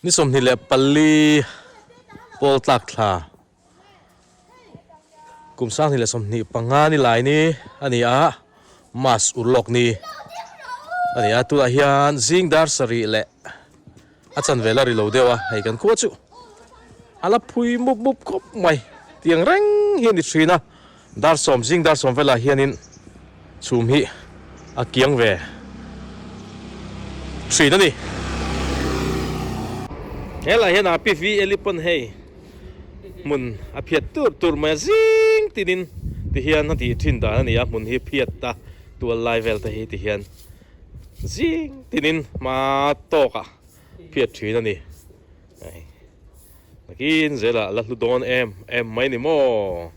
Ni 24 pawl tlak thla kum 2025 ni lai ni a ni a, Mas urlawk ni a ni a, tunah hian zing dar sarih leh a chanve la ri lo deuh a, hei kan khua chu a la phui mup mup khawp mai tiang reng hi a ni thin a. Dar sawm zing dar sawm velah hianin chhum hi a kiang ve thin a ni. Helai hian a pi vi Eli pawn hei hmun a phiat tur tur mai a zing tinin ti hian a tih thin dan a ni a, hmun hi phiat a tual lai vel te hi ti hian zing tinin hma tawkah phiat thin a ni. Nakin zelah la hlu dawn em em mai ni maw?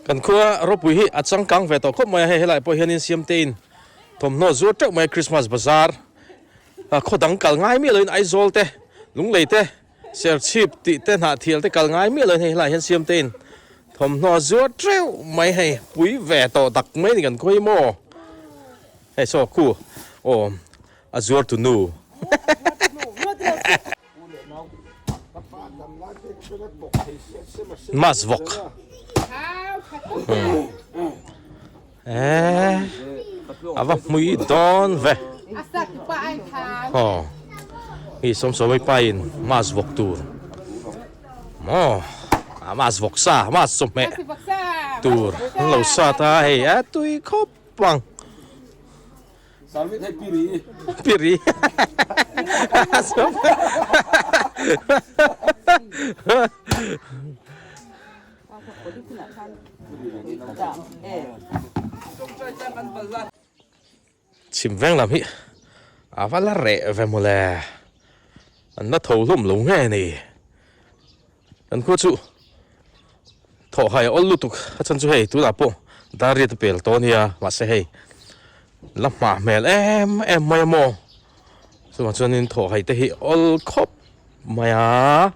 Kan khua ropui hi a changkang ve tawh khawp mai a, hei helai pawh hianin Siamtein thawmhnaw zuar teuh mai a Christmas bazar khaw dang kal ngai miah loin Aizawl te, Lunglei te, Serchhip tih te Hnahthial te kal ngai miah loin hei helai hian Siamtein thawmhnaw zuar teuh mai hei pui ve tawh tak mai ni kan khua hi maw? Hei saw khu aw a zuar tu nu. Mas vawk eh a va hmui dawn ve aw hi sawmsawmei pa in mas vawk tur maw a mas vawk sa mas chawhmeh tur an lo sat a hei a tui khawp ang. Salmit hei piri. Piri. Chhim veng lam hi a va la reh ve mawle. An la tho hlawm lo nge ni. Kan khua chu thawh hai a awl lutuk a chhan chu hei tunah pawh dar riat a pel tawh a nia mahse hei la hmah hmel em em mai a maw chuvang chuanin thawh hai te hi awl khawp mai a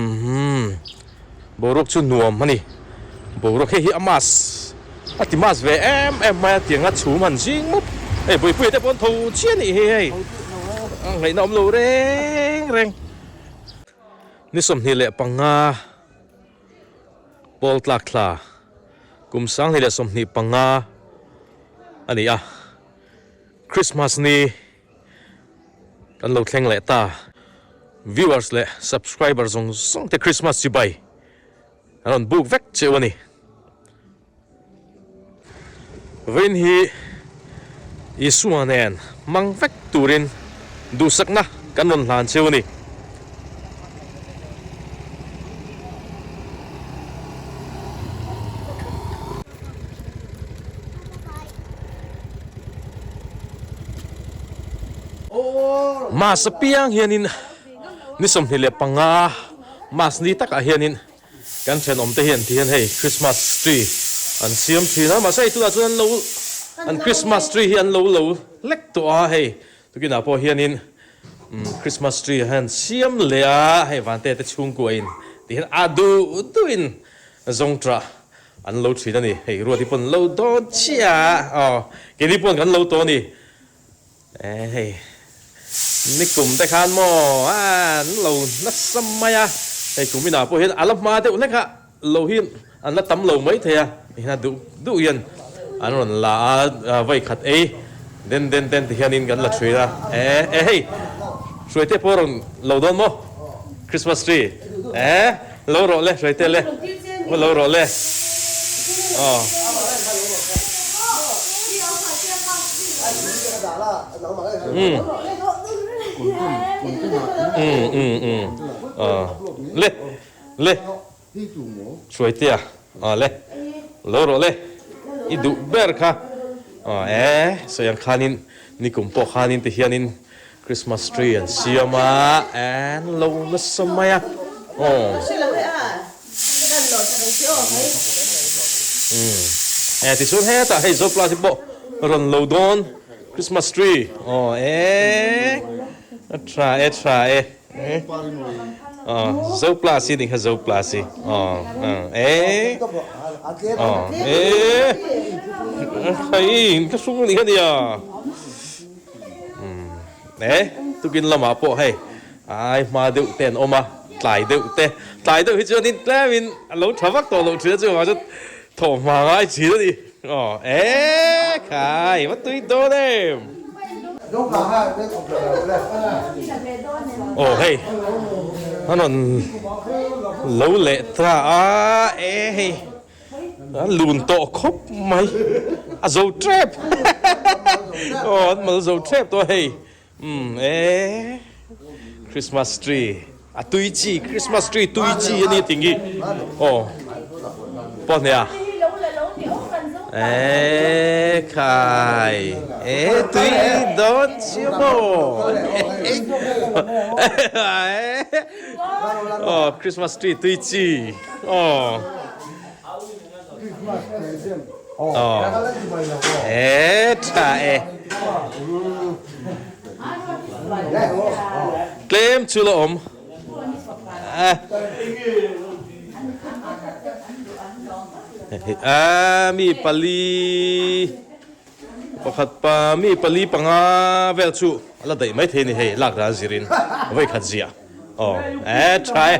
umm boruak chu nuam a ni boruak hei hi a mass a ti mass ve em em mai a tiang a chhum han zing mup hei buipuia te pawh an tho chiah a nih hi hei a ngaihna awm lo reng reng. Ni 25 pawl tlak thla kum 2025 a ni a, Christmas ni kan lo thleng leh ta. Viewers leh subscriber zawng zawng te Christmas chibai an rawn buk vek cheu a ni. Vawiin hi Isua nen hmang vek turin duhsakna kan rawn hlan cheu a ni. Mass apiang hianin ni 25 Mass ni takah hianin Kan thenawm te hian ti hian hei Christmas tree an siam thin a, mahse hei tunah chuan an lo an Christmas tree hi an lo lo lek tawh a, hei tukinah pawh hianin Christmas tree a han siam leh a, hei vante te chhungkua in ti hian a duh duh in zawng tah an lo thin a ni, hei ruati pawn lo dawn chiah a, aw keini pawn kan lo tawh a ni. Eh hei nikum te khan maw an lo nasa mai a, hei kum inah pawh hian a la hma deuh hlek a, lo hi an la tam lo mai thei a, tihian a duh duh hian an rawn la a, vawi khat ei den den den ti hianin kan la thin a, eh eh hei Hruaite pawh rawn lo dawn maw Christmas tree eh lo rawh le Hruaite le lo rawh le aw. Le le Hruaitea aw le lo rawh le i duh ber kha aw e sawi ang khanin nikum pawh khanin ti hianin Christmas tree an siam a an lo nasa mai a aw e tichuan hetah hei Zopla te pawh rawn lo dawn Christmas tree aw e a tha e tha e aw Zopla si nih kha Zopla si aw e aw e hei ka hrung nih kha nia. E. Tukin lamah pawh hei ai hma deuh te an awm a, tlai deuh te, tlai deuh hi chuanin tlemin a lo tha vak tawh loh thin a, chuvang chuan thawhhma ngai thin a ni. Aw e khai va tui dawn em! Aw hei an rawn lo leh ta a, e hei. An lun tawh khawp mai, a zo tep aw an mal zo tep tawh a hei umm e Christmas tree a tui chi Christmas tree tui chi a ni tih hi aw pawh hne a e khai e tui dawn chiah maw aw Christmas tree tui chi aw. Aw e tha e tlem chu la awm a mi pali pakhat pa mi pali panga vel chu a la daih maithei a ni hei lak dan zirin vawikhat ziah aw e tha e.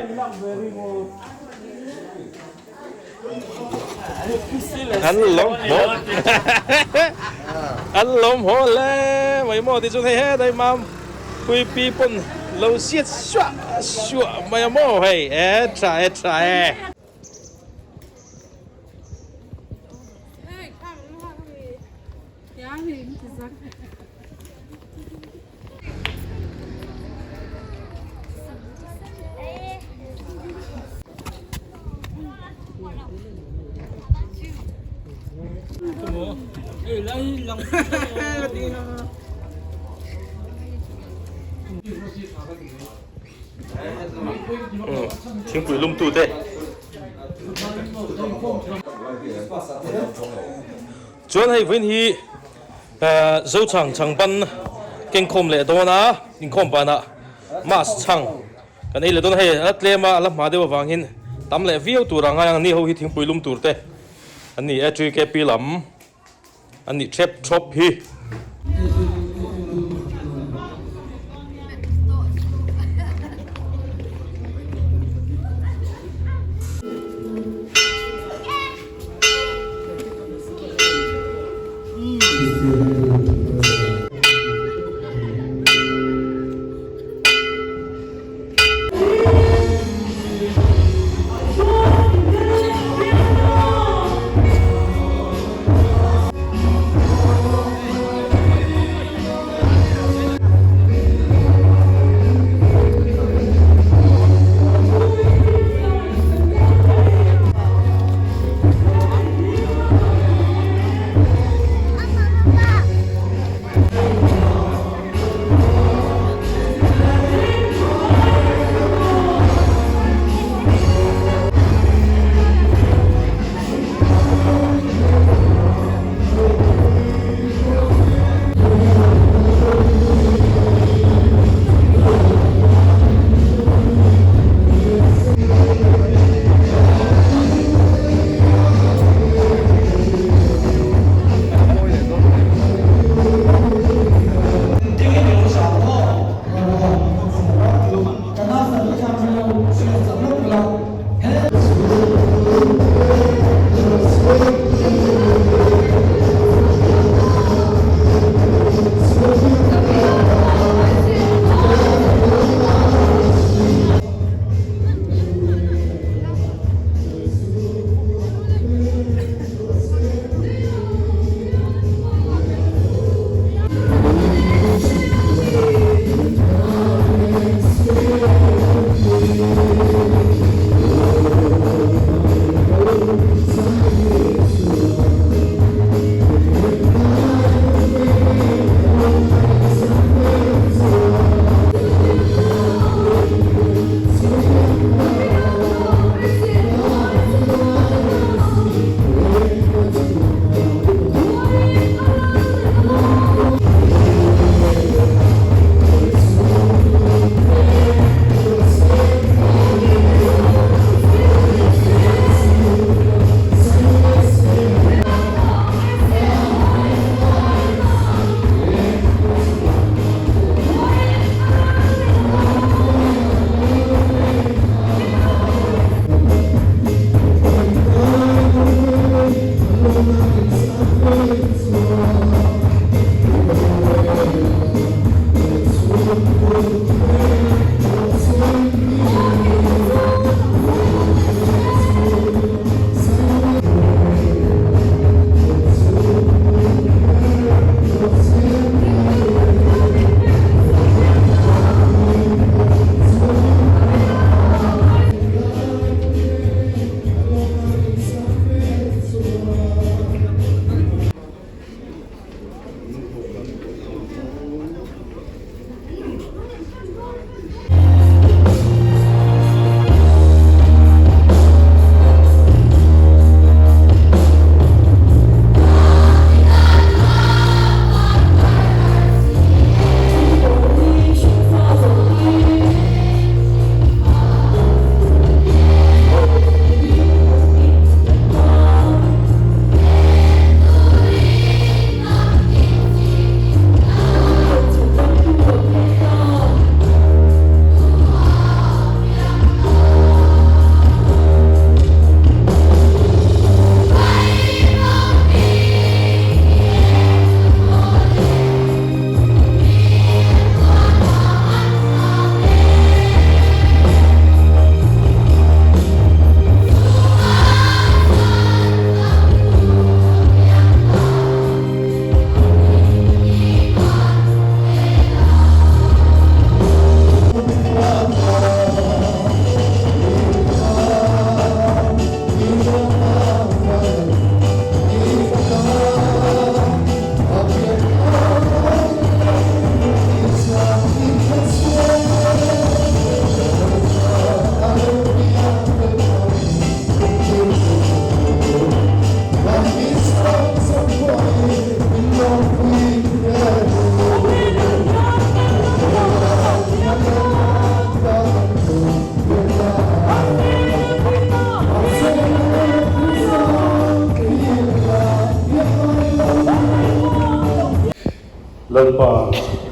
An lawm haw An lawm haw hle mai maw ti chuan hei hetlai mam pui pi pawn lo siat suah suah mai a maw hei e tha e tha e. Thingpui lum tu te. Chuan hei vawiin hi Zochhang chhang ban kengkhawm leh dawn a, inkhawm banah mask chhang kan ei leh dawn a, hei a tlem a, a la hma deuh avangin tam leh viau tur a ngai ang, ni ho hi thingpui lum tur te an ni e, TKP lam an nih thep thawp hi.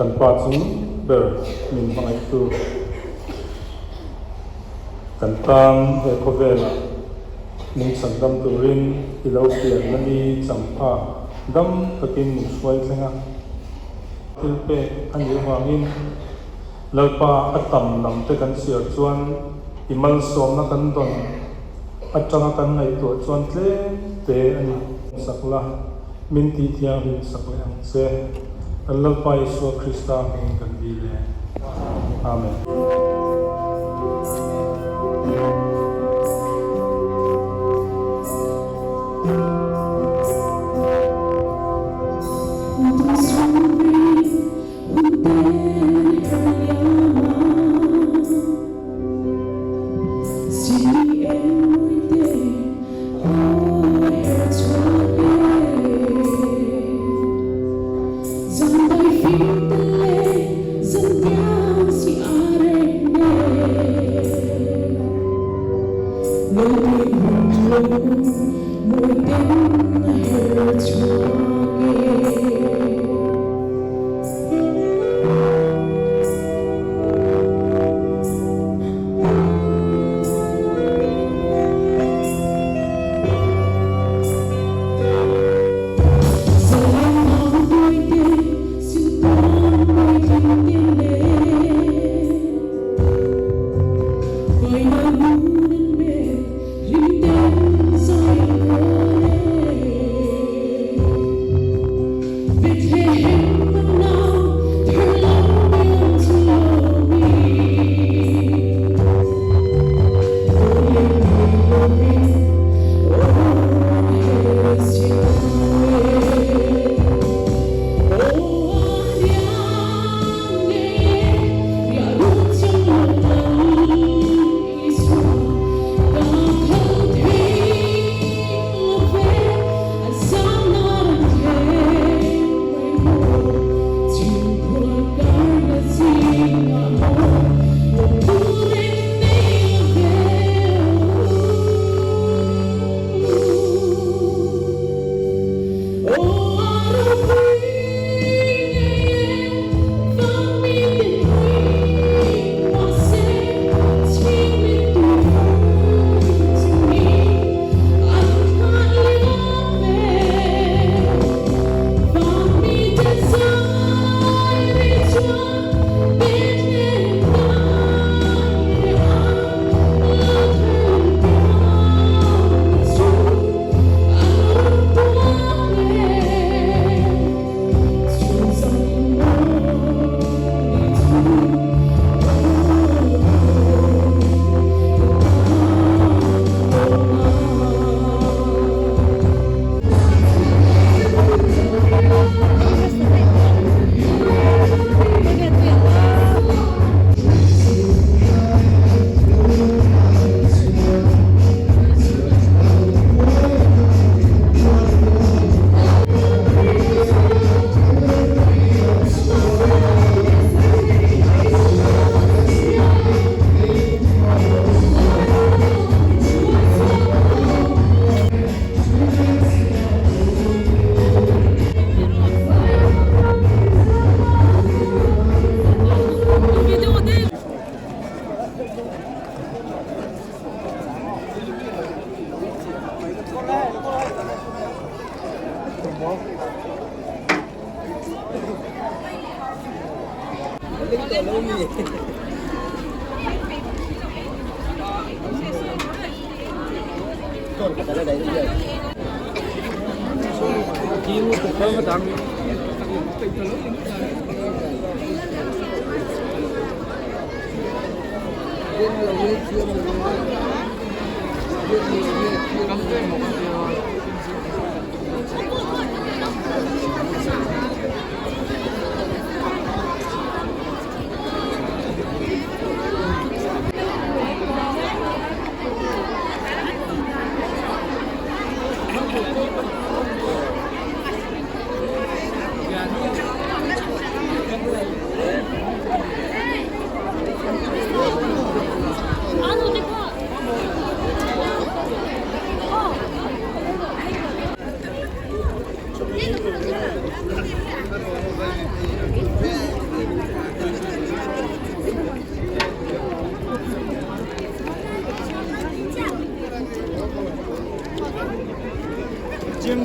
Kan Pa chung ber min hmangaihtu. Kan tan he khawvelah min chhandam turin i lo pianna ni champha dam takin min hruai thleng a. Thil pek a nih avangin Lalpa a tam lam te kan chhiar chuan i malsawmna kan dawn atanga kan ngaihtuah chuan tlem te a ni. Sak la, min tih thianghlim sak leh ang che. Kan Lalpa Isua Krista hmingin kan dil e. Amen.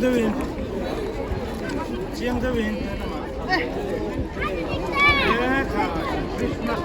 deuhin chiang deuhin Christmas